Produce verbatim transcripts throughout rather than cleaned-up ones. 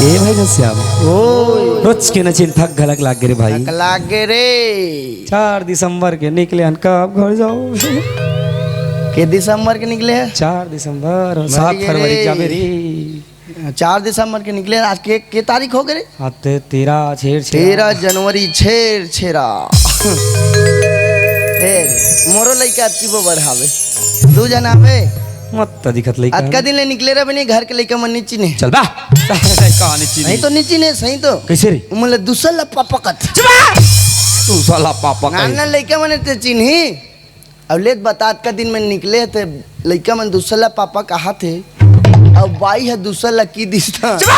ए भाई घनश्याम, ओए। रोज के नचिन थक घलक लाग गे रे भाई। थक लाग गे रे। चार दिसंबर के निकले हन, कब घर जाओ? के दिसंबर के निकले हे? चार दिसंबर, मर सात गे फरवरी रे। जाबे रे। चार दिसंबर के निकले, आज के, के तारीख हो गे रे? आज ते तेरह, छेर छेरा। तेरह जनवरी, छेर छेरा। ए, मोरो लइका अतकी बो बढ़ावे। दू जन आवे। मत त दिखत लइका। अतका दिन ले निकले रहे बने, घर के लइका मन नी चिन्हे। चल बा। कहाँ नी चिन्हे? नहीं तो नी चिन्हे, सही तो। कैसे रे? उमन ल दूसर ल पापा कथे। चुप बा। दूसर ल पापा कहे। नान नान लइका मन ते चिन्ही। अब ले त बता, अतका दिन में निकले हे ते लइका मन दूसर ला पापा कहाथे, अउ बाई ह दूसर ला की दिसता। चुप!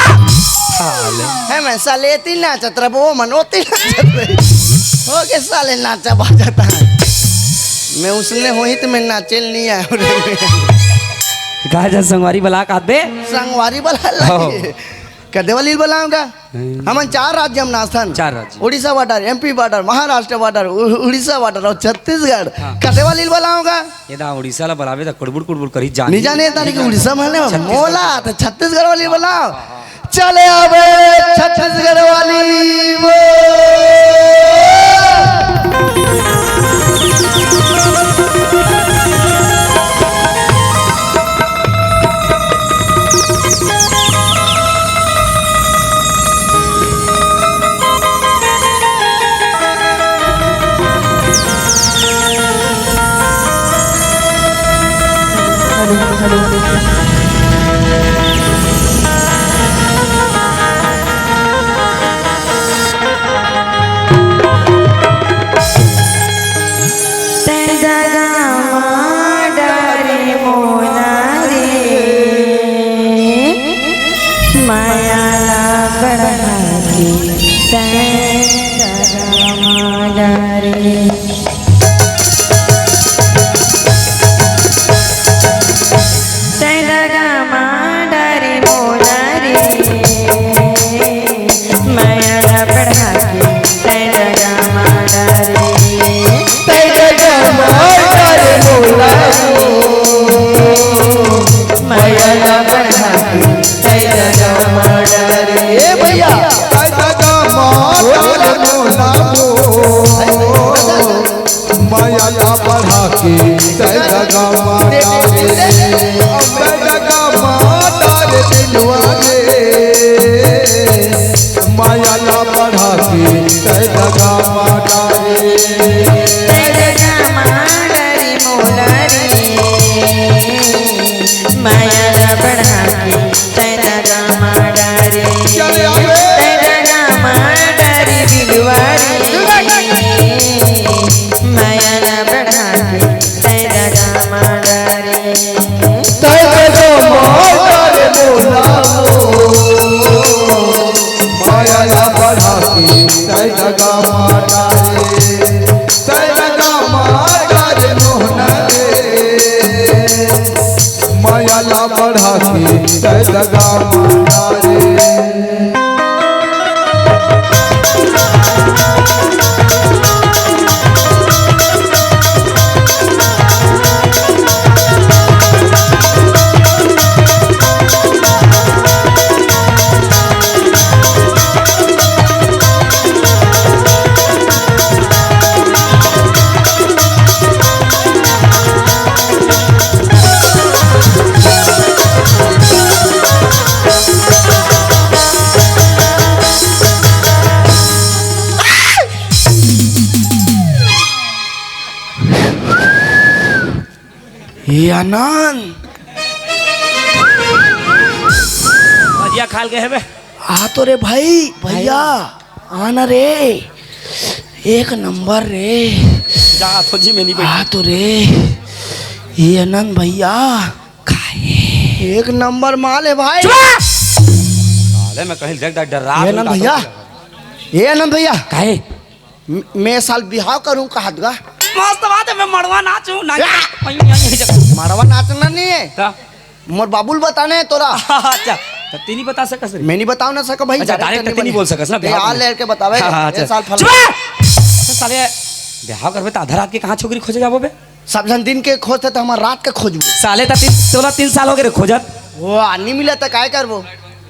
साले। हे मैं साले एती नाचत रहे, वो मन ओती नाचत रहे। हो के साले नाचा बाजत हे। मैं उसने होही त मैं नाचे ल नी आयो रे। कहा जा संगवारी बला का दे? संगवारी बला हो। लागे। कदे वाली बलाऊंगा? हम्म। हमन चार राज्य हम नाचथन। चार राज्य। Orissa border, MP border, Maharashtra border, उ-, उड़ीसा बॉर्डर अउ छत्तीसगढ़। हाँ। कते वाली ल बलाऊंगा? ये दा उड़ीसा ला बलाबे त कुड़बुड़ कुड़बुड़ करी जानी। नी जाने तानी कि उड़ीसा में ले छत्तीसगढ़। मोला त छत्तीसगढ़ वाली ल बलाओ। हाँ, हाँ। चले आवे छत्तीसगढ़ वाली वो। तैं दगा मा डारे मोला रे, माया ला बढ़ा के तैं दगा मा डारे। तैं दगा मा डारे मोला रे, माया ला बढ़ा के तैं दगा मा डारे। तैं दगा मा डारे मोला रे, माया ला बढ़ा के तैं दगा मा डारे। ए भैया, तैं दगा मा डारे मोला रे। माया ला बढ़ा के तैं दगा मा डारे, तैं दगा मा डारे दिलवा रे। माया ला बढ़ा के तैं दगा मा डारे। तैं दगा मा डारे मोला रे, माया ला बढ़ा के तैं दगा मा डारे। चले आवे। तैं दगा मा डारे दिलवा रे, माया ला बढ़ा के तैं दगा मा डारे। तैं दगा मा डारे मोला रे, माया ला बढ़ा के तैं दगा मा डारे। तैं दगा मा डारे मोहना रे, माया ला बढ़ा के तैं दगा मा डारे। ए आनंद। भजिया खाल गए हवे। आ तो रे भाई, भैया, आ ना रे। एक नंबर रे। जा, तो जी में नहीं बैठ। आ तो रे। ए आनंद भैया। काहे? एक नंबर माल हे भाई। चुप! साले, मैं कहीं देख डर, डर रहा ए हूँ, आनंद भैया। ए आनंद भैया। काहे? म-, मैं साल बिहाव करूं कहत गा। मस्त बात हे, मैं मड़वा नाचूं, नाच। या! मड़वा नाचना नहीं हे। का? मोर बाबू ल बताना हे तोला। अच्छा, त तें नहीं बता सकस रे? मैं नहीं बताव ना सको भाई, अच्छा, direct direct तें नहीं बोल सकस ना, ए, बिहाव आ में। लेके बतावे, हाँ, हाँ, ए अच्छा। साल फल चुप! अच्छा, साले, बिहाव करबे त आधा रात के कहाँ छोकरी खोजे जाबो बे? सब झन दिन के खोजथे त हमर रात के खोजबो। साले, त तीन, तोला तीन साल हो गए रे खोजत। वो आ, नहीं मिला त काय करबो?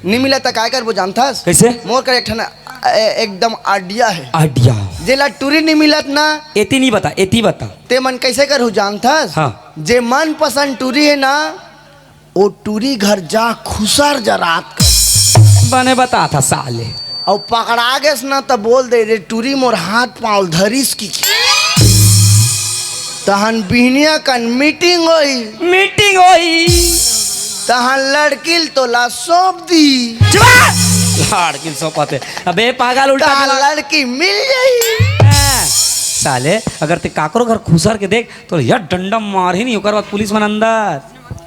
नी मिलत त काय करबो जानथस? कइसे? मोर कर एक ठन, ए, एकदम idea हे। Idea? जेला टूरी नी मिलत ना, एती नी बता, एती बता। ते मन कइसे करहू जानथस? हाँ। जे मनपसंद टूरी हे ना, ओ टूरी घर जा खुसर जा रात कर। बने बतात हस साले। अउ पकड़ा गेस ना त बोल दे, "रे टूरी, मोर हाथ पाँव धरिस की।" तहन बिहनिया कन meeting होही। Meeting होही। तहन लड़की ल तोला सौंप दी। चुप! लड़की ल सौंपत हे। अबे पागल, उल्टा तहन पुल्टा। लड़की मिल जाही। हाँ। साले, अगर ते काकरो घर खुसर के देख, त यार डंडा मारही नी, ओकर बाद पुलिस मन अंदर।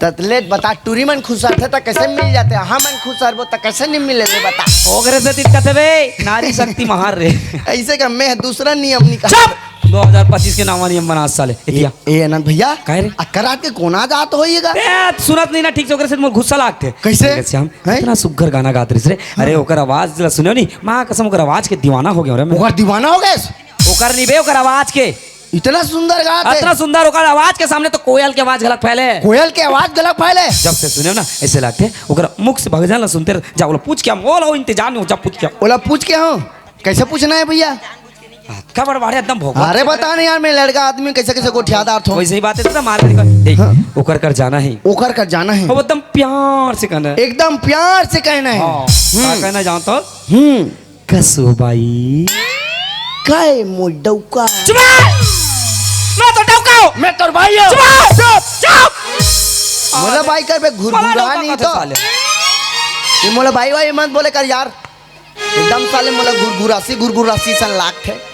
त ले बता, टूरी मन खुसरथे त कइसे मिल जाथे? हमन खुसरबो त कइसे नी मिले, ले बता। ओकरे से तितका थे बे, नारी शक्ति महार रे। अइसे का मैं दूसरा नियम निकाल। चुप! दो हजार पच्चीस के नवा नियम बना साले। ए, एतिया। ए अनंत भैया, काय रे? अतका रात के कोन आ जात होही गा? ए, सुनत नहीं ना ठीक से, ओकरे से मोर गुस्सा लागथे। कइसे? कइसे श्याम, हैं? इतना सुग्घर गाना गात रहिस रे। अरे, ओकर आवाज ला सुनेव नी, माँ कसम, ओकर आवाज के दीवाना हो गेंव रे मैं। ओकर दीवाना हो गेस? ओकर नी बे, ओकर आवाज के। इतना सुंदर गात हे। इतना सुंदर, ओकर आवाज के सामने तो कोयल के आवाज घलक फेल हे। कोयल के आवाज घलक फेल हे। जब से सुनेव ना, अइसे लागथे, ओकर मुख से भजन ला सुनते रह, जा, ओला पूछ के आ, मोला इंतजार नहीं हो, जा पूछ के आ। ओला पूछ के हूँ, कइसे पूछना हे भैया? अतका बड़ बाढ़े एकदम भोगवा। अरे बता नहीं यार, मैं लड़का आदमी कइसे कइसे गोठियादार थो। वइसे ही बात हे, तो मार के दिखा। देख, हाँ। ओकर कर जाना हे। ओकर कर जाना हे। अब एकदम प्यार से कहना हे। एकदम प्यार से कहना हे। हाँ, हम्म। का कहना जानत हस? हम्म। कस ओ बाई। काय मोर डौका? चुप! मैं तोर डौका हूँ। मैं तोर बाई हूँ। चुप! चुप! चुप! मोला बाई कबे घुरघुरा नहीं तो। साले। ये मोला बाई वाई मत बोले कर यार। एकदम साले मोला घुरघुरासी, घुरघुरासी सन लागथे।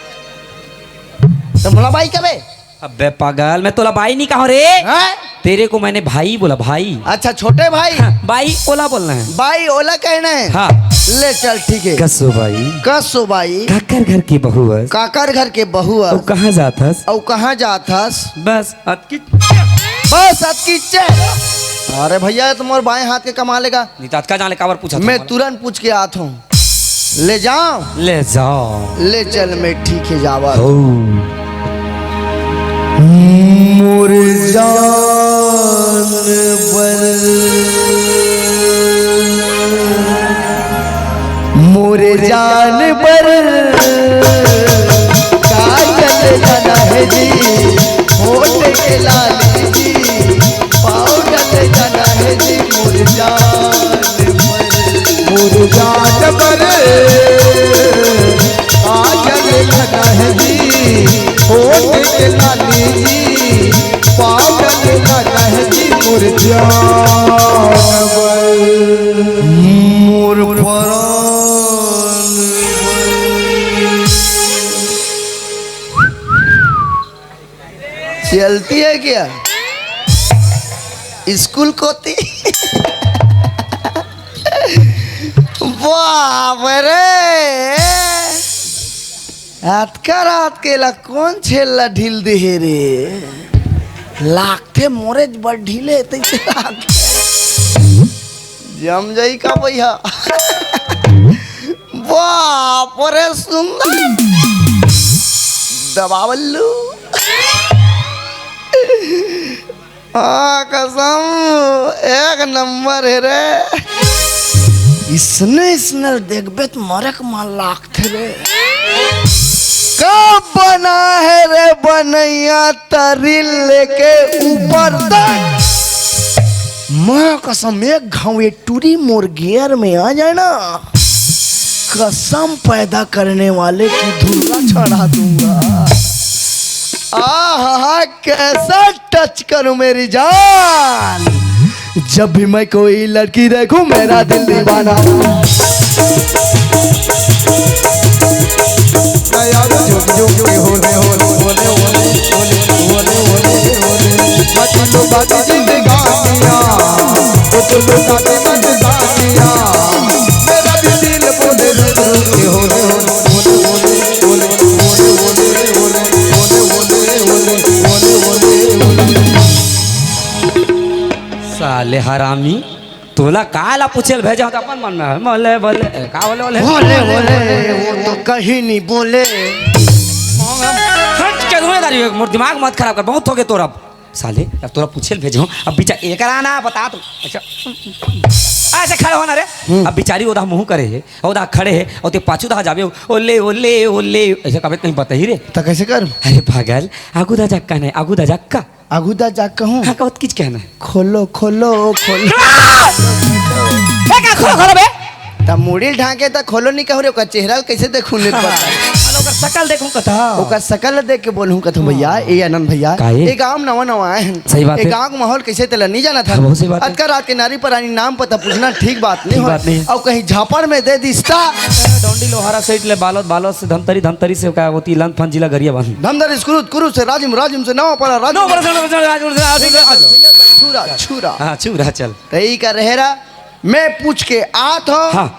त मोला बाई कबे? अबे पागल, मैं तोला बाई नहीं कहूँ रे। हैं? तेरे को मैंने भाई बोला, भाई। अच्छा, छोटे भाई। हाँ, बाई ओला बोलना हे। बाई ओला कहना हे। हाँ। ले चल, ठीक हे। कस ओ बाई। कस ओ बाई। काकर घर के बहू हस? काकर घर के बहू हस? अउ कहाँ जात हस? अउ कहाँ जात हस? बस अतकी। बस अतकी चे। अरे भैया, ये तो मोर बाएं हाथ के कमाल हे गा। नहीं त अतका जाने काबर पूछत हस? मैं तुरंत पूछ के आत हूँ। ले जाओ। ले जाओ। ले चल, मैं ठीक हे जावत। हो। मोर जान बर, मोर जान बर, काजल जाना हे जी, होठ के लाली जी, पाउडर जाना हे जी, मोर जान बर। मोर जान बर, काजल लगा है जी, होठ के लाली जी, पाउडर लगा है जी, मोर जान बर। मोर परान बर। चलती है क्या स्कूल कोती? बाप रे, अतका रात के ला कोन छेल्ला ढील दे हे रे? लागथे मोरेच बर ढीले तइसे लागथे। जम जाई का भैया? बाप रे सुंदर दबावल्लू। हाँ कसम, एक नंबर हे रे। इसने इसने देखबे त मरे के मन लागथे रे। कब बना है रे बनैया तरी लेके ऊपर तक? माँ कसम, एक घाव ये टूरी मोर गियर में आ जाए ना, कसम पैदा करने वाले की धुर्रा चढ़ा दूंगा। आहा, कैसा टच करूं मेरी जान, जब भी मैं कोई लड़की देखूं मेरा दिल दीवाना। साले हरामी, तोला काला पूछे ल भेजा हों त अपन मन में बोले बोले, का बोले बोले? बोले बोले, वो तो कहीं नहीं बोले। हट के दूंगा तारी, मोर दिमाग मत खराब कर, बहुत हो गए तोर अब। साले, अब तोला पूछे ल भेजे हों, अब बिचारी एकरा ना बता तो। अच्छा, ऐसे खड़े हो ना रे। हम्म। अब बिचारी ओदा मुंह करे हे, ओदा खड़े हे, अउ ते पाछू दा जाबे, ओले, ओले, ओले, ऐसे कबे नहीं बताही रे। त कैसे कर? अरे पागल, आगू दा जाक्का नहीं, आगू दा जाक्का। आगू दा जाक्का हूँ। हाँ, कौत किच कहना है। खोलो, खोलो, खोलो। ए, का खोलो, खोलो बे? त मुड़ी ल ढांके त खोलो नहीं कहूँ रे, ओकर चेहरा ल कैसे देखूँ ले पता? अरे ओकर शकल देखूँ कथा। ओकर शकल देख के बोलूँ कथूँ भैया, ए आनंद भैया, काहे? ए गांव नवा नवा आए हैं। सही बात ए है। गांव के माहौल कैसे तेला नहीं जाना था। हाँ, बहुत सही बात है। अतका रात के नारी परानी नाम पता पूछना ठीक बात नहीं ठीक हो। बात नहीं। अउ कहीं झापड़ में दे दिस ता। डोंडी लोहारा सेठ ले बालोद, बालोद से धमतरी, धमतरी से का होती लंद फंद जिला गरिया बंद। धमतरी से कुरुद, कुरुद से राजिम, राजिम से नवा पड़ा, राजिम। नवा पड़ा से नवा पड़ा, राजिम से राजिम से राजिम। छुरा, छुरा। हाँ, छुरा, चल। त ई का रहेरा, मैं पूछ के आत हूँ। हाँ।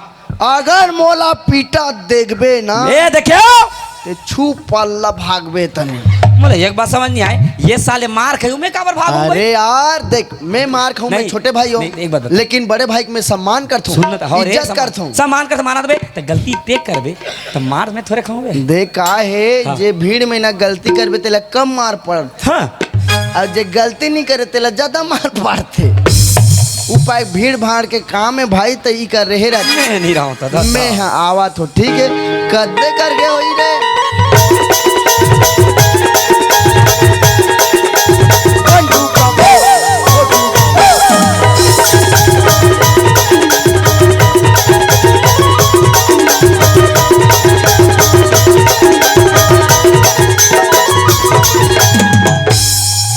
अगर मोला पीटा देखबे ना, ए, देखियो। ते छू पल्ला भागबे तनी। मोला एक बात समझ नहीं आए, ये साले मार खायू, मैं काबर भागूं बे? अरे यार, देख, मैं मार खाऊं, मैं नहीं, छोटे भाई हूँ, नहीं, एक बात बता। लेकिन बड़े भाई के मैं सम्मान करता हूँ, सुन ना, हाँ, रे, इज्जत सम्मान, करता हूँ। सम्मान कर, सम्मान बे, त गलती ते करबे, त मार मैं थोड़े खाऊं बे। देख, का हे, हाँ। जे भीड़ में ना गलती करबे, तेला कम मार पड़। हाँ। अउ जे गलती नहीं करे, तेला ज्यादा मार पड़थे। उपाय भीड़ भाड़ के काम है भाई, त ई कर रहे रहते। मैं नहीं रहा हूँ, दादा। मैं हाँ, आवा तो ठीक है, कद्दे कर गए होई रे।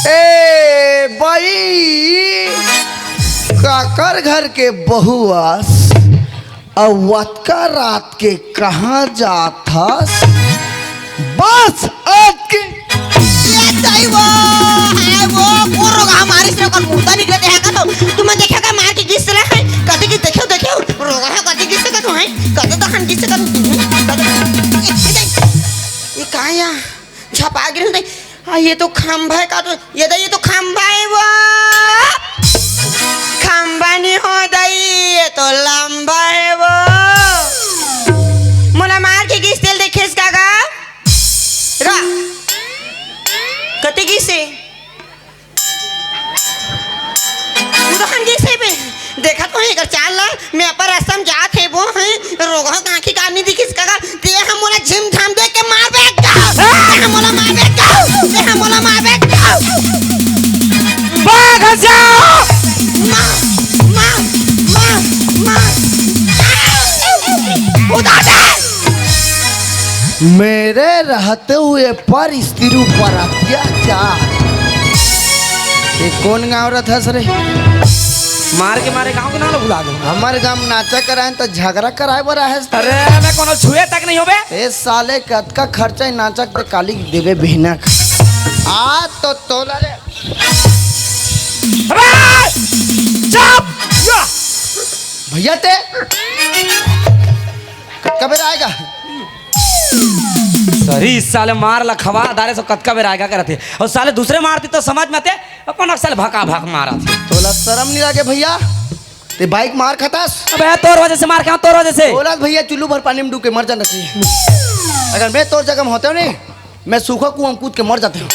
ए बाई, काकर घर के बहुआस, अउ अतका रात के कहाँ जात हस? बस आज के ए दाई वो, हाय वो, कोन रोगहा मारिस रे, ओकर मुर्दा निकले देहा का तो। तुमन देखे का मार के गिस रे है, कति की देखेव, देखेव, रोगहा कति गिस का तो है, कति तो हम गिस का तो, कति, ये का या? झपा गिरन दे। आ, ये तो खंभा है का तो, ये दे, ये तो खंभा है वो। खंभा नहीं हो दई, ये तो लंबा है वो। मोला मार के गिस तेल देखेस का गा? रा। कते गिस है? उदाहरण जैसे बे, देखत हो एकर चाल ला, मैं अपन रास्ता में जात हे, वो हे, रोगहा आँखी का नहीं दिखिस कका, ते हम मोला झिम झाम दे के मार बे का, ते हम मोला मार बे का, ते हम मोला मार बे का। बाघ जा! मार, मार, मार, मार। उदाहरण। मेरे रहते हुए पर स्त्री पर अत्याचार। ये कौन गांव रथस रे? मार के मारे गांव के नाम ला भुला दे। हमर गांव नाचा कराए त झगड़ा कराए बर आहे। अरे, मैं कोनो छुए तक नहीं होबे। ए साले, कतका खर्चा है नाचक ते काली देवे बिहनक। आ तो तोला रे। अबे! चुप! या! भैया ते कतका बेर आएगा? सरी साले मार ला खवा डारे सो कतका बेर आएगा करत हे। अउ साले दूसरे मारती तो समझ में आते, अपन साले भका भक मारत हे। तोला शरम नहीं लागे भैया? ते बाइक मार खाथस? अबे तोर वजह से मार खांव, तोर वजह से। बोलत भैया चुल्लू भर पानी में डूब के मर जाना चाहिए। अगर मैं तोर जगह में होते हो नहीं, मैं सूखा कुआं में कूद के मर जाते हो।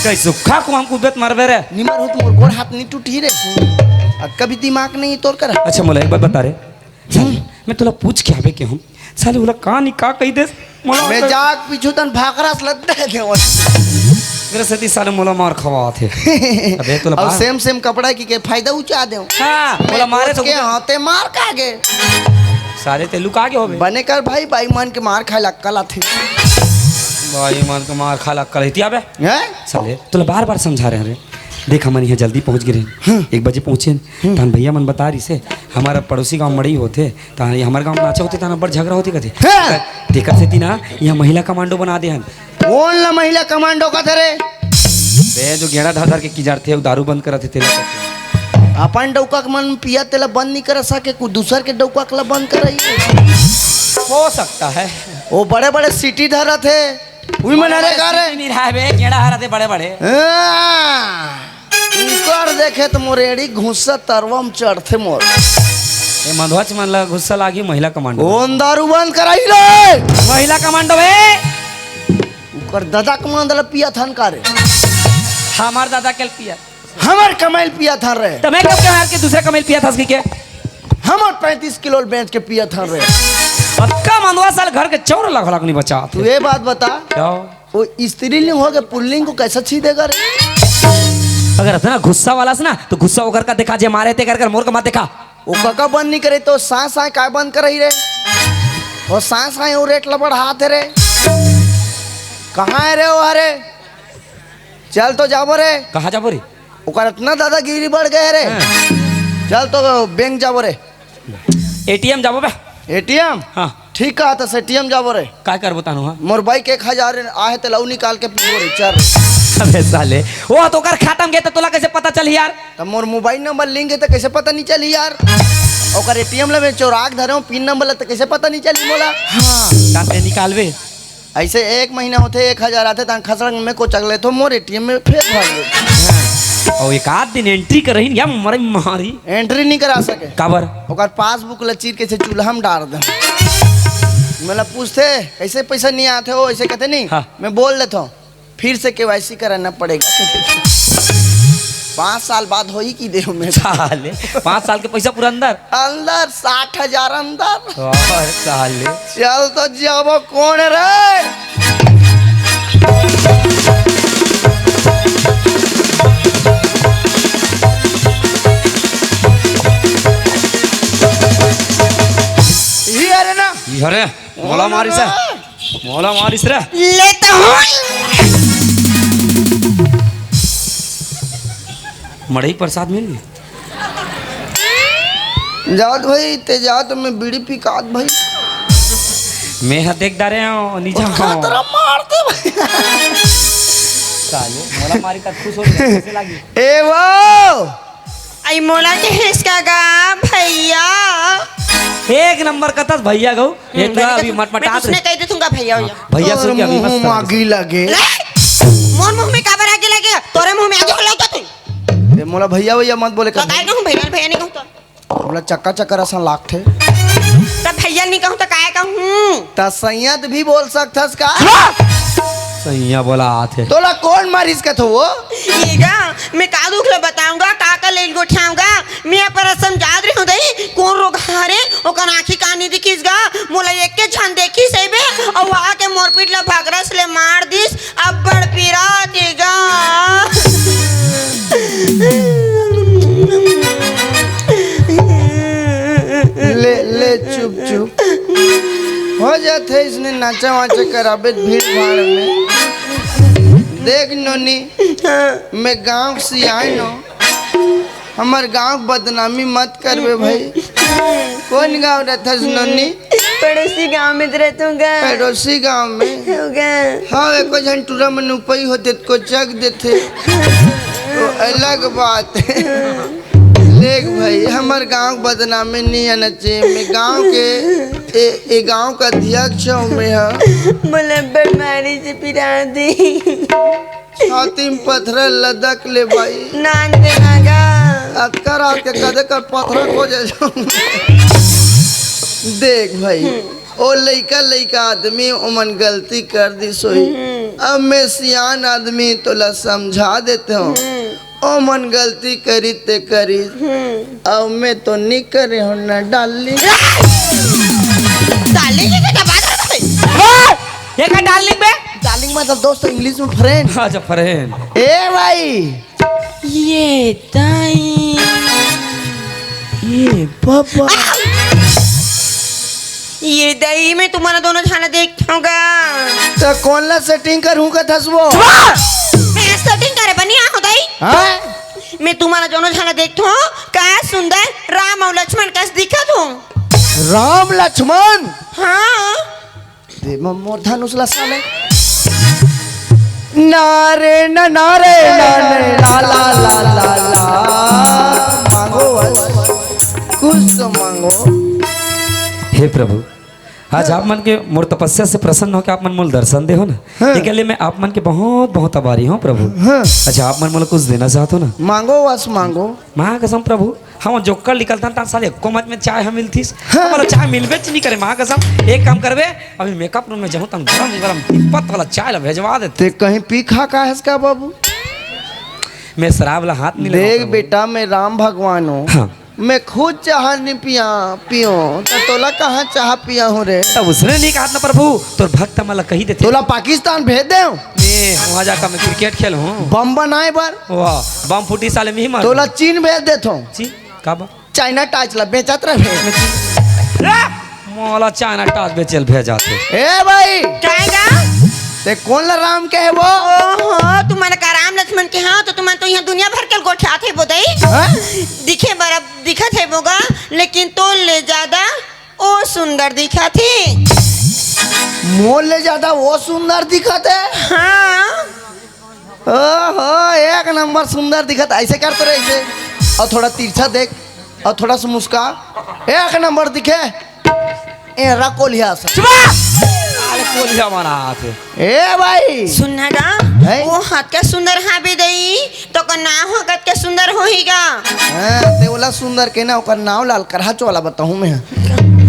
कई सूखा कुआं में कूदबे त मरबे रे। निमर हो तो मोर गोड़ हाथ नहीं टूटी रे। अब कभी दिमाग नहीं तोर करा। अच्छा मोला एक बात बता रे। साले, मैं तोला पूछ के आबे के हूँ। साले, ओला का नी का कही देस? मोला मैं ओला जाग पीछू तन भाकरा से लद्दा के देवत। मेरे सेती साले मोला मार खवावत हे। अबे, तोला अब बाहर सेम सेम कपड़ा की के फायदा उचा देव। हाँ, मोला मैं मारे सोच तो के कुछ हाथे मार का गे। साले, ते लुका के होबे। बने कर भाई, बाई मन के मार खाए ला अक्कल आथे। बाई मन के मार खाए ला अक्कल आथे, अबे। हैं? साले, तोला बार-बार समझा रहे हैं रे। देख, हमन यहाँ जल्दी पहुँच गे रहे। हम्म। एक बजे पहुँचे। हम्म। तहन भैया मन बता रहिसे, हमारा पड़ोसी गाँव मड़ई होथे, तहन ये हमर गाँव में नाचा होथे, तहन बड़ झगड़ा होथे कथे। हाँ। तेकर सेती ना, यहाँ महिला कमांडो बना दे हन। कौन ला महिला कमांडो कथे रे? बे, जो गेड़ा धर धर के किजारथे, अउ दारू बंद करत हे, तेला कथे। अपन डौका के मन पिया, तेला बंद नहीं कर सके, कुछ दूसर के डौका के ला बंद करई। हो सकता है। वो बड़े-बड़े सीटी धरत हे। उही मन हरे का रे? नहीं रहा बे, केड़ा हरा थे बड़े बड़े। हाँ, उकर देखे त मोर एड़ी घुस्सा तरवा में चढ़थे मोर। ए, मधुआ चमन ला घुस्सा लागी महिला कमांडो। कौन दारू बंद कराई रे? महिला कमांडो बे। उकर ददा कमांड ला पिया थन का रे? हमार दादा के पिया। हमर कमाइल पिया था रे। त मैं कब के हार के दूसरे कमाइल पिया था उसकी के? हमर पैंतीस किलो बेच के पिया था रे। पक्का मंदवा साल घर के चौर लख लख नहीं बचा तू थे। ये बात बता, क्या? वो स्त्रीलिंग हो के पुल्लिंग को कैसा छी देगा रे? अगर इतना गुस्सा वाला से ना, तो गुस्सा होकर का दिखा, जे मारे ते कर कर मोर का मत दिखा। वो कका बंद नहीं करे तो सांस आए काय बंद कर रही रे? वो सांस आए वो रेट लबड़ हाथ है रे। कहाँ है रे वो हरे? चल तो जाबो रे। कहाँ जाबो रे? ओकर इतना दादागिरी बढ़ गए रे। हाँ। चल तो बैंक जाबो रे। एटीएम जाबो बे। एटीएम? हाँ। ठीक कहा था, एटीएम जाबो रे। काय कर बतानो, हाँ? मोर बाइक एक हजार आहे ते लऊ निकाल के पीबो रे, चल। अबे साले, वो तो ओकर खाता में गए तो तोला कैसे पता चल यार? तो मोर मोबाइल नंबर लिंक है तो कैसे पता नहीं चली यार? ओकर एटीएम ला मैं चोराक धरे हूँ, पिन नंबर ला तो कैसे पता नहीं चली मोला? हाँ, जाते निकालबे। ऐसे एक महीना होते एक हजार आते, तां खसड़क में कोचक लेथो, मोर एटीएम में फेर भर ले। और एक आध दिन एंट्री करही या मरे मारी। एंट्री नहीं करा सके। काबर? ओकर पासबुक ला चीर के से चूल्हा में डाल दे। मतलब पूछते, "कैसे पैसा नहीं आते हो?" ऐसे कहते नहीं। हाँ। मैं बोल लेता हूँ, "फिर से केवाईसी कराना पड़ेगा।" पाँच साल बाद होई की देव में। साले, पाँच साल के पैसा पूरा अंदर। अंदर साठ हजार अंदर। और साले। चल तो जाबो, कौन रे? ये रे ना। ये रे, मोला मारिस रे। मोला मारिस रे। लेता हूँ। मड़ई प्रसाद मिल गई। जात भाई, ते जात में बीड़ी पी कात भाई। मैं हा देख डारे हूँ, नी जाऊँ। खतरा मार दे भाई। साले, मोला मारी का खुश हो गया, कैसे लागी? ए वो! आई मोला के हिसका गा भैया। एक नंबर कतस भैया गऊ। ये हम्म, तो अभी मटमटात रहे। कह दे तुमका भैया, भैया। हाँ, भैया सुन के अभी मस्त लगे। आगी लगे। ले! मोर मुंह में काबर आगी लगे? तोरे मुंह में आगी लगे तू। ए, मोला भैया, भैया मत बोले तो कर। काय कहूँ भैया, भैया नहीं कहूँ तो। मोला चक्का चक्कर असन लागथे। त भैया नहीं कहूँ त काय कहूँ? त सैयद भी बोल सकथस का? सैया बोला आथे। तोला कौन मारिस कथो वो? ये गा, मैं का दुख ला बताऊंगा, का का ले गोठियाऊंगा? मैं अपन समझात रही हूँ दई, कौन रोग हरे, ओकर आँखी कानी दिखिस गा, मोला एक के झन देखिस हे बे, अउ आके मोर पीठ ला भगरस ले मार दिस, अब्बड़ पिरात हे गा। ले, ले, चुप, चुप। हो जाथे इसने नाचा वाचा कराबे भीड़ भाड़ में। देख नोनी, मैं गांव से आए नो, हमर गांव के बदनामी मत करबे भाई। कौन गांव रहथस नोनी? पड़ोसी गांव में तो रहता हूँ गा। पड़ोसी गांव में? हो गा। हाँ, एको झन टूरा मन उपई होथे त कोचक देथे। तो अलग बात है। देख भाई, हमर गांव के बदनामी नहीं आना चाहिए। मैं गांव के, ए, ए गांव का अध्यक्ष हूँ मैं, हाँ। मोला बड़ मारी से पिरा दे। छाती में पथरा लदक ले भाई। नान दे ना गा। अतका रात के कदे कर पथरा खोजे जाऊं। देख भाई, ओ लइका लइका आदमी ओमन गलती कर दिस होही। हम्म। अब मैं सियान आदमी तोला समझा देते हूँ। हम्म। ओमन गलती करी ते करी। हम्म। अब मैं तो नहीं करे हूँ ना डार्लिंग। डार्लिंग ये क्या बात है? ये का डार्लिंग बे? डार्लिंग मतलब दोस्त, इंग्लिश में फ्रेंड। अच्छा, फ्रेंड। ए भाई। ये दाई। ये बाबा। ये दाई, मैं तुम्हारा दोनों झन ला देखत हूँ गा। त कोन ला सेटिंग करहूँ कथस वो? मैं सेटिंग करे बर नइ आए हूँ दाई। हाँ? मैं तुम्हारा दोनों झन ला देखत हूँ, का सुंदर राम अउ लक्ष्मण कस दिखत हूँ। राम लक्ष्मण? हाँ। दे म-, मोर धनुष ला साले। ना रे ना, ना रे ना, रे ना, ला, ला, ला, ला, ला। मांगो बस, कुछ तो मांगो। हे प्रभु, आज आप मन के मोर तपस्या से प्रसन्न होके आप मन मोला दर्शन दे हो ना, हाँ। एकर लिए मैं आप मन के बहुत बहुत आभारी हूँ प्रभु। हाँ। अच्छा, आप मन मोला कुछ देना चाहत हो ना? मांगो बस मांगो। माँ कसम प्रभु, हम जोक्कल निकलथन, त साले एको मच में चाय ह मिलतिस। हाँ। हमला चाय मिलबेच नइ करे, माँ कसम। एक काम करबे, अभी मेकअप रूम में जाहूँ, तन गरम गरम तिब्बत वाला चाय ला भेजवा देते। ते कहीं पी खा का हस का बाबू? मैं शराब ला हाथ नहीं लगाऊं देख प्रभु। बेटा, मैं राम भगवान हूँ। हाँ। मैं खुद चाह नहीं पिया, पियो, तो तोला कहाँ चाह पिया हूँ रे? तब उसने नहीं कहा ना प्रभु, तोर भक्त मन ला कही देते। तोला पाकिस्तान भेज दे। मैं वहाँ जाकर मैं क्रिकेट खेलूँ। बम बनाए बर। वाह, बम फूटी साले में ही मार। तोला चीन भेज देथो। जी, का बा? चाइना टाच ला बेचत रहे। ए, मोला चाइना टाच बेचेल भेजा थे। ए भाई, काय गा? ते कोन ला राम कहे वो? ओहो, तुमन का राम लक्ष्मण के हाँ, तो तुमन तो यहाँ दुनिया भर के गोठियात हे बोदई। हाँ? दिखे बर अब दिखत हे बोगा, लेकिन तो ले ज्यादा ओ सुंदर दिखत हे। मोर ले ज्यादा वो सुंदर दिखत हे? हाँ। ओहो, एक नंबर सुंदर दिखत। ऐसे कर तो रे, ऐसे। और थोड़ा तिरछा देख, और थोड़ा सा मुस्का। एक नंबर दिखे। ए, रख कोलिया से। चुप! अरे, कोलिया मारा हाथ है। ए भाई। सुन ना गा, हैं? वो हाथ का सुंदर हाँ भी दई, तो का नाम हो कत के सुंदर होही गा। हाँ, ते ओला सुंदर के ना, ओकर नाम लाल करहा चोला बताहूँ मैं।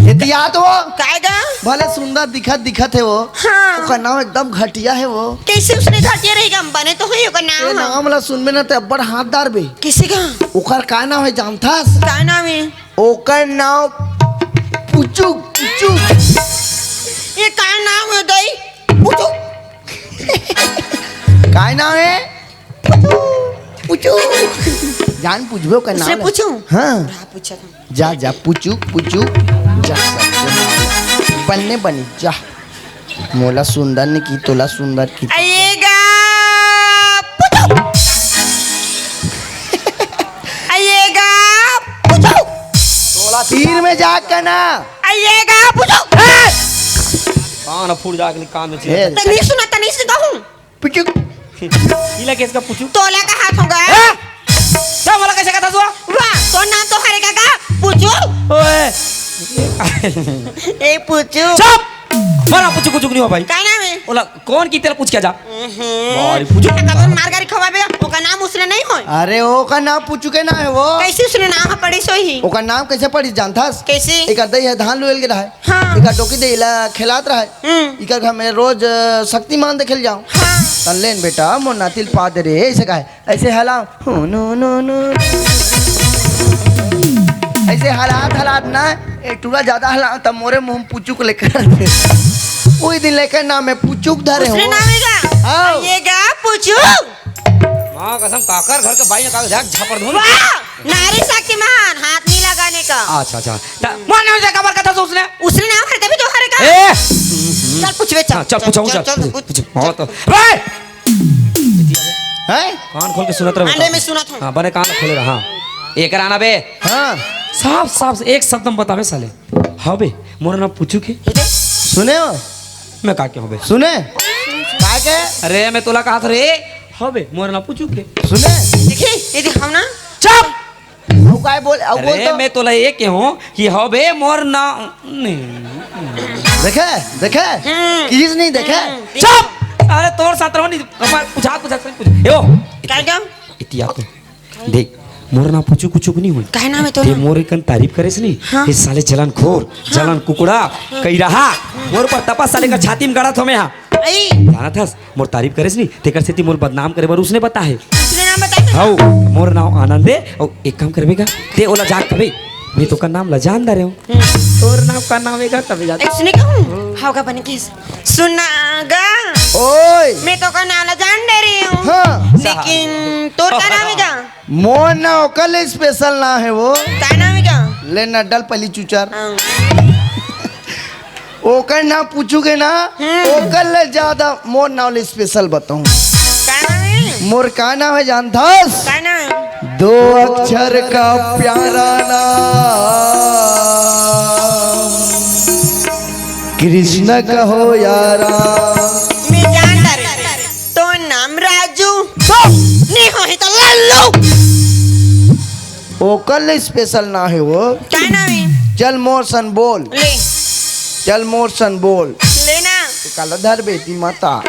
एतियात वो। काय गा? भले सुंदर दिखत, दिखत है वो। हाँ। ओकर नाम एकदम घटिया है वो। कैसे उसने घटिया रहेगा? बने तो है ओकर नाम ए, ह। नाम ला सुनबे ना ते अब्बड़ हाथ डारबे। किसे का? ओकर का नाम है जानथस? का नाम है? ओकर नाम पुचुक, पुचुक। ये का नाम है दई? पुचुक। का नाम है? पुचुक। जान पूछबे ओकर नाम उससे ले। पूछूं? हाँ। हाँ, पूछा था। जा, जा, पुचुक, पुचुक, जा, सब बने बनी, जा। मोला सुंदर ने की, तोला सुंदर की। आइएगा, पुचुक। आइएगा, पुचुक। तीर में जा के ना। आइएगा, पुचुक। कान फूट जाके कान में ए। चिल्ला। तनी सुना, तनी से कहूँ। पुचुक। इला केस का पुचुक? तोला का हाथ होगा? ए? क्या वाला कैसे कहता तू? वाह, तो नाम तो हरे काका, पुचुक। ओए। ए पुचुक। चुप! मारा पुचुक, पुचुक नहीं हो भाई। का नाम है? ओला कौन की तेरा पूछ के जा? हम्म। अरे पुचुक। काका तो मार गारी खवाबे, ओका नाम उसने नहीं होय। अरे ओका नाम पुचुके ना है वो। कैसे उसने नाम पड़ी सोही? ओका नाम कैसे पड़ी जानथस? कैसे? एक दई है धान लुएल के रहा है। हाँ। इकर डोकी दे इला खेलात रहा है। हम्म। इकर घर में रोज, अ, शक्तिमान देखे ल जाओ। हाँ। त लेन बेटा, मोर नाती ल पा दे रे, ऐसे कहे। ऐसे हलाओ। हो, नो, नो, नो। ऐसे हलात, हलात ना, ए, टूरा ज्यादा हलाओ, तब मोरे मुंह में पुचुक लेकर दे। वही दिन लेकर नाम में पुचुक धरे उसने हो। नाम है का? हाँ। ये गा पुचुक। माँ कसम, काकर घर के बाई ने काकर झाक झापड़ दूँ। वाह! नारी शक्तिमान, हाथ नहीं लगाने का। अच्छा, अच्छा। त-, माँ नाम से काबर कथा उसने? उसने नाम हरे तभी तो हरे का। ए! चल पूछबे, चल। हाँ, चल, चल, पूछो, चल, चल, चल, पूछो, पूछ। पूछो। हाँ, तो, रे! हैं? कान खोल के सुनत रहे अंडे बेटा। में सुनत हूँ। हाँ, बने कान खोले रहा। हाँ। एक आना बे। हाँ। साफ, साफ से एक शब्द में बतावे साले। हाँ बे, मोर नाम पुचुक हे। सुने हो? मैं का के हँव बे? सुने? का के? अरे, मैं तोला कहा था रे। हाँ बे, मोर नाम पुचुक हे। सुने? देखी, ये देख हम ना। चुप! वो काय बोल, अब बोल अरे, तो। मैं तोला ये कहूँ कि हाँ बे, मोर नाम नहीं। देखे? देखे? हम्म। किस नहीं देखे? हम्म। चुप! अरे, तोर साथ रहो नहीं, कपाल पूछा, पूछा, पूछा। यो। काय का? इतिया तो। देख, मोर नाम पुचुक उचुक नहीं होय। काय नाम है तोर? ते मोर एकन तारीफ करेस नहीं? हाँ। ये साले जलन खोर, हाँ। जलन कुकड़ा, हाँ। कई रहा। हाँ। मोर पर तपस साले का छाती में गड़ा थो मैं हाँ। आई। जानत हस, मोर तारीफ करेस नहीं, तेकर सेती मोर बदनाम करे बर उसने बता है। उसने नाम बता है? हाउ, मोर नाम आनंद है, और एक काम करबे का, ते ओला जाके कबे, मैं तो का नाम ला जान दे रहे हूँ। हम्म। तोर नाम का नाम है का, तबे जाते। उसने कहूँ, हाउ का बने केस। सुना गा। ओए। मैं तो का नाम ला जान दे रही हूँ। हाँ। लेकिन तोर का नाम है का? मोर ना ओकर ले स्पेशल ना है वो। का नाम है का? ले ना डल पली चुचर। हाँ। ओकर नाम पूछूगे ना, हम्म। ओकर ले ज्यादा मोर नाम ले स्पेशल बताऊँ। का नाम है? मोर का नाम है जानथस? का नाम है? दो अक्षर का प्यारा नाम। कृष्ण कहो यारा। मैं जान डारे। तो नाम राजू। तो। नहीं हो ही तो लल्लू। ओकर ले स्पेशल ना है वो। का नाम है? चल मोर सन बोल। ले। चल मोर सन बोल। लेना। काला धर बेटी माता।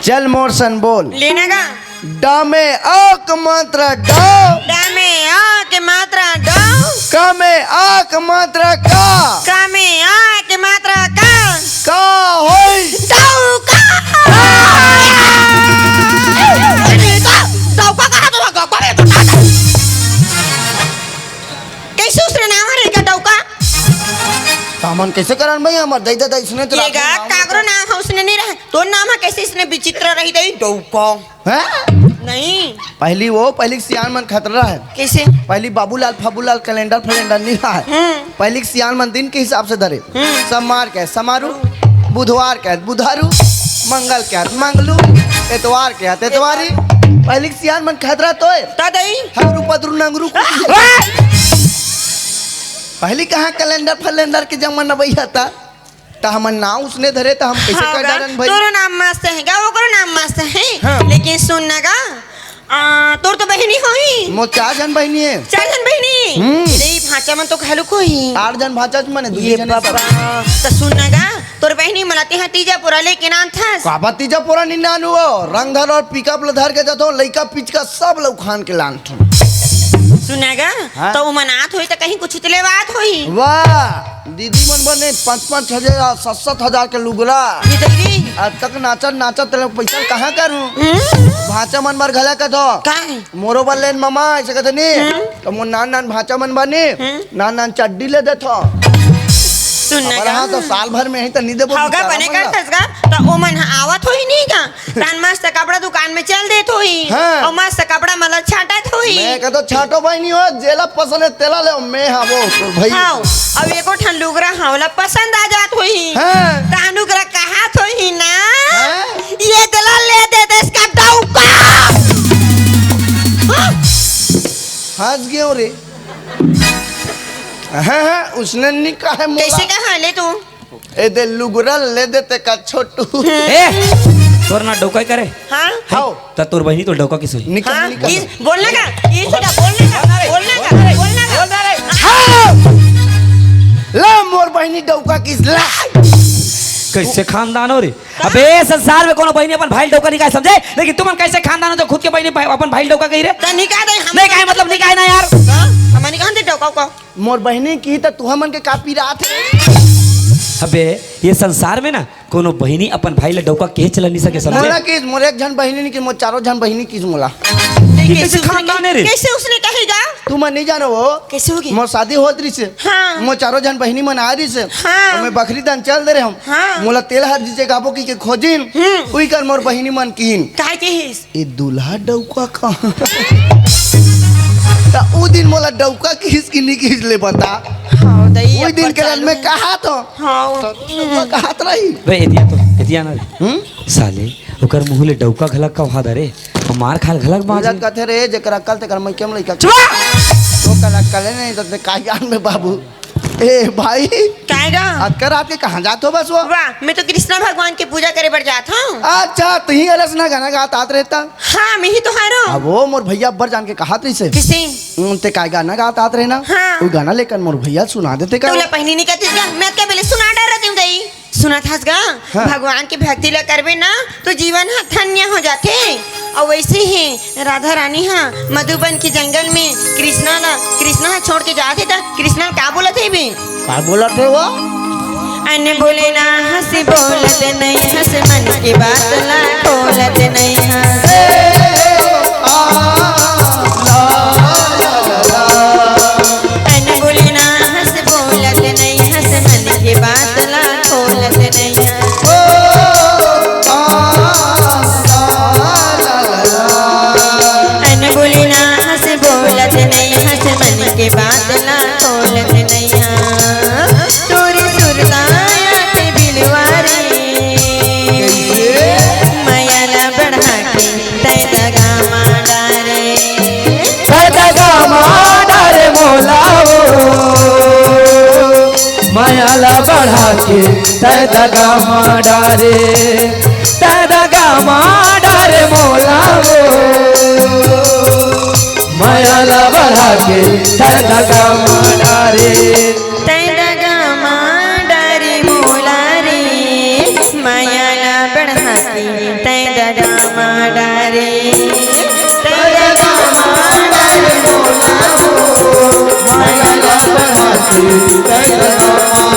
चल मोर सन बोल। लेना का? ड में अ के मात्रा ड। ड में अ के मात्रा ड। क में अ के मात्रा क। क में अ के मात्रा क। का होई? डौका। हमन कैसे करन भाई, हमर दई ददा इसने तो ये रात में गा, नाम काकरो नाम ह उसने नहीं रहे, तोर नाम ह कैसे इसने विचित्र रही दई डौका। हैं? नहीं। पहली वो, पहली सियान मन खतरा है। कैसे? पहली बाबूलाल, फबूलाल, कैलेंडर, फैलेंडर नहीं रहा है। हम्म। पहली सियान मन दिन के हिसाब से धरे। हम्म। सोमवार के समारू, बुधवार के बुधारू, मंगल के मंगलू, एतवार के एतवारी। पहली सियान मन खतरा तो है। ता दई। हगरू पदरू नंगरू। पहली कहाँ कैलेंडर फैलेंडर के जमाना भैया था। त हमन नाव उसने धरे त हम कैसे हाँ कर गा, डारन भाई? तोरो नाम मस्त है गा, ओकरो नाम मस्त है। हाँ। लेकिन सुन ना गा, आ, तोर तो बहिनी होही। मोर चार झन बहिनी है। चार झन बहिनी? हम्म। रे, भांचा मन तो घलो कोई। आठ झन भांचा मन है, दू ये झन बाबा। सब। त सुन ना गा, तोर बहिनी मन ला तेहा तीजा पोरा लेके ना आथस। काबर तीजा पोरा नी लानू हो? रंग धर और पिकअप ल धर के जाथो, लइका पिचका सब ल उखान के लानथो। सुन ना गा, हाँ? त ओमन आत होही त कहीं कुछ तो लेवात होही। वाह, दीदी मन बर ने पाँच पाँच हजार, सात सात हजार के लुगरा। ये दीदी। आज तक नाचत नाचत तेला पैसा कहाँ करूँ? हम्म? भांचा मन बर घला कथो। का है? मोरो बर लेन मामा, ऐसे कहते नी। हम्म। त मोर नान नान भांचा मन बर नी, हम्म। नान नान चड्डी ले देथो। सुन ना अब रहा गा। तो साल भर में ही त नी देबो, होगा बेचारा बने मन ला। करथस गा, त ओमन ह आवत होही नी गा। तान मस्त कपड़ा दुकान में चल देत होही। हाँ। अउ मस्त कपड़ा मन ल छांटत होही। मैं कहतो छांटो भाई नहीं हो, जेला पसंद है तेला ले, मैं हाँ वो भैया। हाँ, अब एको ठन लुगरा हाँ ओला पसंद आ जात होही। हाँ। तान ओकरा कहत होही ना, हाँ। ये तेला ले दे दे इसका डौका। हाँ। हंस गयो रे। हाँ, हाँ, उसने नहीं कहा मोला। कैसे कहा ले तू? ए दे लुगरा ले देते का छोटू। ए, तोर ना डौका करे। हाँ? हाओ। त तोर बहिनी तो डौका किस होही? निकल, हाँ? निकल। किस, बोलना का? किस का? बोलना का? बोलना का? बोलना का? हाँ! ला मोर बहिनी डौका किस ला। कैसे खानदान हो रे? अबे संसार में कोनो बहिनी अपन भाई डौका नहीं कहे समझे, लेकिन तुमन कैसे खानदान हो जो खुद के बहिनी भाई, अपन भाई डौका कही रे? त निकाह दे हम नहीं कहे मतलब नहीं कहे ना यार। हाँ? हम नहीं कहते डौका को। मोर बहिनी की त तुहा मन के का पीरात हे? अबे, ये संसार में ना कोनो बहिनी अपन भाई ले डौका कहे चला नहीं सके, समझे? मोला किस, मोर एक झन बहिनी नहीं किस, मोर चारों झन बहिनी किस मोला। ये कैसे कैसे उसने खानदान है रे? कैसे उसने कहेगा? तुमन नहीं जानो वो। कैसे होगी? मोर शादी होत रहिसे। हाँ। मोर चारों झन बहिनी मन आ रहिसे। हाँ। अउ मैं बखरी दान चल दे रहे हम। हाँ। मोला तेल हर दीजिए गाबो की के खोजिन। हम्म। उही कर मोर बहिनी मन किन। काय कहिस? ए दूल्हा डौका कहाँ? त उ दिन मोला डौका किहिस कि नी किहिस ले बता। हाँ, दई, उही दिन के बाद में कहा तो। हाँ। डौका कहत रही। बे, एतिया तो, एतिया ना रे। हम्म? साले, ओकर मुँह ले डौका घलक का हाथ रे। मार खाल घलक बाज। कथे रे, जेकर अक्कल तेकर मइके में लइका। चुप! ओकर अक्कल नहीं तो ते का जान में बाबू। ए भाई। काय गा? अतका रात के कहाँ जात हो बस वो? वाह, मैं तो कृष्णा भगवान के पूजा करे बर जात हूँ। अच्छा, तुही अलस ना गाना गात आत रहता। हाँ, मैं ही तो हारो। अब वो मोर भैया अब्बर जान के कहात रहिसे। किसे? हम्म, ते काय गाना गात आत रहे ना? हाँ। वो गाना लेकर मोर भैया सुना देते का? तोला पहिली नहीं कहती क्या? मैं क्या बेले सुना डर रहती हूँ दई। सुनत हस गा? हाँ। भगवान के भक्ति ला करबे ना, तो जीवन ह धन्य हो जाथे। अउ वैसे ही राधा रानी ह मधुबन के जंगल में कृष्णा ला, कृष्णा ह छोड़ के जाथे त कृष्णा ला का बोलत हे बे? का बोलत हे वो? अन बोले ना हंस बोलत नहीं हंस मन की बात ला खोलत नहीं हंस। अन बोले ना हंस बोलत नहीं हंस मन की बात ला खोलत नहीं हंस। अन बोले ना हंस बोलत नहीं हंस मन के बात ला खोलत नहीं हंस। तोरी सुरताया के बिलवा रे, मया ला बढ़ा के तै दगा मा डारे। तै दगा मा डारे मोला वो, मया ला बढ़ा के तै दगा मा डारे, तै दगा मा डारे मोला वो। मया ला बढ़ा के तै दगा मा डारे। तै दगा मा डारे मोला रे, मया ला बढ़ा के तै दगा मा डारे। तै दगा मा डारे मोला वो, मया ला बढ़ा के तै दगा मा